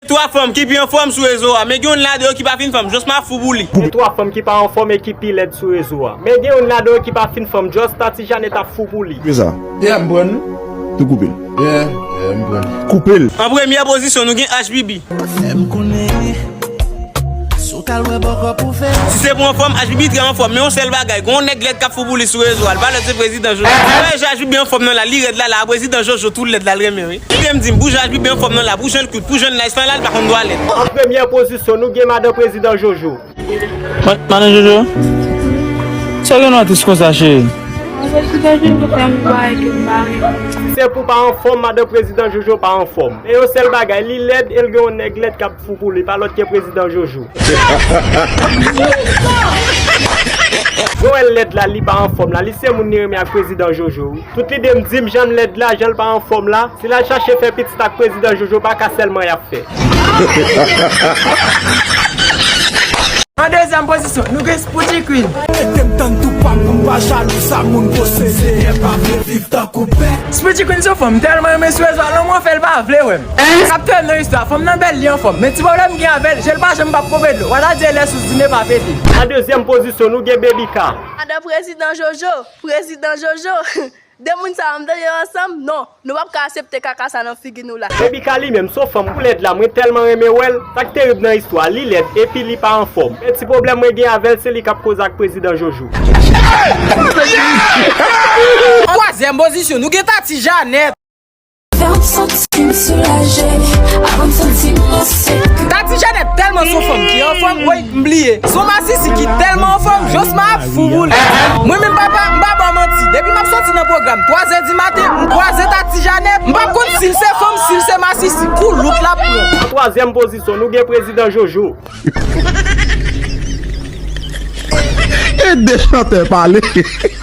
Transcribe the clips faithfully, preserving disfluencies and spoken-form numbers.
Twa fanm ki pi anfòm sou rezo a, men gen youn ladan yo ki pa fin fanm, Josma ap fou pou li. Gen twa fanm ki pa anfòm e ki pi lèd sou rezo a, men gen youn ladan yo ki pa fin fanm, Jos Tati Janèt ap fou pou li. Koupe sa. Yeah, m pran li. Tou koupe l. Yeah, yeah, m pran li. Koupe l. An premyè pozisyon, nou gen H B B. Fè m konnen. Si w t al wè bòkò pou fè. Si se pou anfòm, H B B trè anfòm, men yon sèl bagay, gen yon nèg lèd k ap fou pou li sou rezo a, l pa lòt se prezidan Jojo. Ou wè jan H B B anfòm nan la, li rèd la, la, prezidan Jojo tou lèd la, l renmen, wi. Kite m di m, pou jan H B B anfòm nan la, pou jan l kout, pou jan l nice lan la, l pa konn dwa lèd. An premyè pozisyon, nou gen madan prezidan Jojo. Ma-, madan Jojo? Sa gen nou tris konsa, cheri? Mwen se chita jwe pou fè m bagay ke m pa renmen. Se pou pa anfòm, madan prezidan Jojo pa anfòm. Men yon sèl bagay, li lèd e l gen yon nèg lèd k ap fou pou li, pa lòt ke prezidan Jojo. Joel lèd la, li pa anfòm la, li se moun li renmen ak prezidan Jojo, wi. Tout lide m di m jan l lèd la, jan l pa anfòm la, si l al chache fè pitit ak prezidan Jojo, pa ka sèlman y ap fè. An dezyèm pozisyon, nou gen Spooty Queen. Rete m tann tou pa m pou m pa jalou sa moun posede. Senyè pa vle viv tankou bèt. Spooty Queen se yon fanm m tèlman renmen sou rezo a, lanmou an fè l pa vle wè m. Sa k ap touye m nan istwa a, fanm nan bèl, li anfòm. Men ti pwoblèm m gen avè l, je l pa janm p ap konpe dlo. W a ta di e lè sous di ne pa pete. An dezyèm pozisyon, nou gen Baby K. Madan prezidan Jojo, prezidan Jojo. De moun sa yo, m tande yo ansanm, non, nou p ap ka aksepte kaka sa nan figi nou la. Baby K li menm, se yon fanm pou lèd la, mwen tèlman renmen wè l, sa k terib nan istwa, li lèd, epi li pa anfòm. Men ti pwoblèm mwen gen avè l, se li k ap koze ak prezidan Jojo. Twazyèm pozisyon, nou gen Tati Janèt. Fè m santi m soulaje, avan m santi m an sekirite. Tati Janèt tèlman se yon fanm ki anfòm, woy, m bliye. Se yon masisi ki tèlman anfòm, Josma ap fou pou li. Mwen menm papa, m pa ba w manti. Depi m ap soti nan pwogram, twazè di maten, m kwaze Tati Janèt, m p ap konn si l se fanm, si l se masisi. Koulout l ap pran. An twazyèm pozisyon, nou gen prezidan Jojo. Ede chantè pale.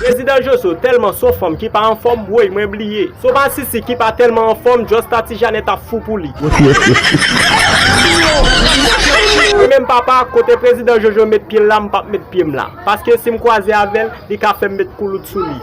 Prezidan Jojo tèlman se yon fanm ki pa anfòm, woy, mwen bliye. Se yon masisi ki pa tèlman anfòm, Jos Tati Janèt ap fou pou li. Mwen menm papa, kote prezidan Jojo met pye l la, m p ap met pye m la. Paske si m kwaze avè l, li ka fè m met koulout sou li.